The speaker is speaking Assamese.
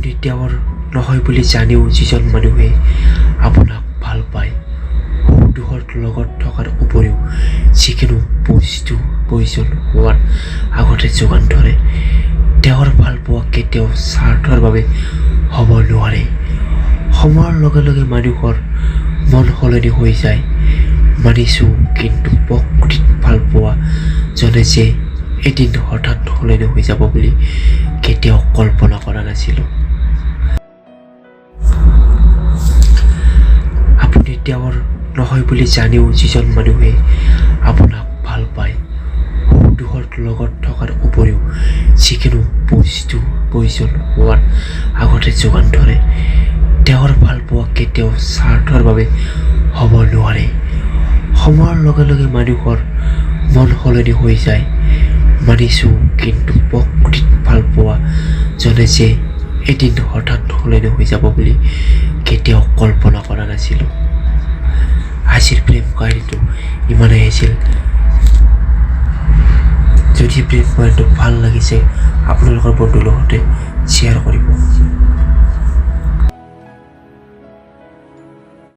আপুনি তেওঁৰ নহয় বুলি জানিও যিজন মানুহে আপোনাক ভাল পায়, সুখ দুখৰ লগত থকাৰ উপৰিও যিকোনো বস্তু প্ৰয়োজন হোৱাৰ আগতে যোগান ধৰে, তেওঁৰ ভালপোৱা কেতিয়াও স্বাৰ্থৰ বাবে হ'ব নোৱাৰে। সময়ৰ লগে লগে মানুহৰ মন সলনি হৈ যায়, মানিছোঁ, কিন্তু প্ৰকৃত ভালপোৱা জনে যে এদিন হঠাৎ সলনি হৈ যাব বুলি কেতিয়াও কল্পনা কৰা নাছিলোঁ। আপুনি তেওঁৰ নহয় বুলি জানিও যিজন মানুহে আপোনাক ভাল পায়, সুখ দুখৰ লগত থকাৰ উপৰিও যিকোনো বস্তু প্ৰয়োজন হোৱাৰ আগতে যোগান ধৰে, তেওঁৰ ভালপোৱা কেতিয়াও স্বাৰ্থৰ বাবে হ'ব নোৱাৰে। সময়ৰ লগে লগে মানুহৰ মন সলনি হৈ যায়, মানিছোঁ, কিন্তু প্ৰকৃত ভালপোৱা জনে যে এদিন হঠাৎ সলনি হৈ যাব বুলি কেতিয়াও কল্পনা কৰা নাছিলোঁ। আজিৰ প্ৰেম কাহিনীটো ইমানেই আছিল। যদি প্ৰেম কাহিনীটো ভাল লাগিছে, আপোনালোকৰ বন্ধুৰ লগতে শ্বেয়াৰ কৰিব।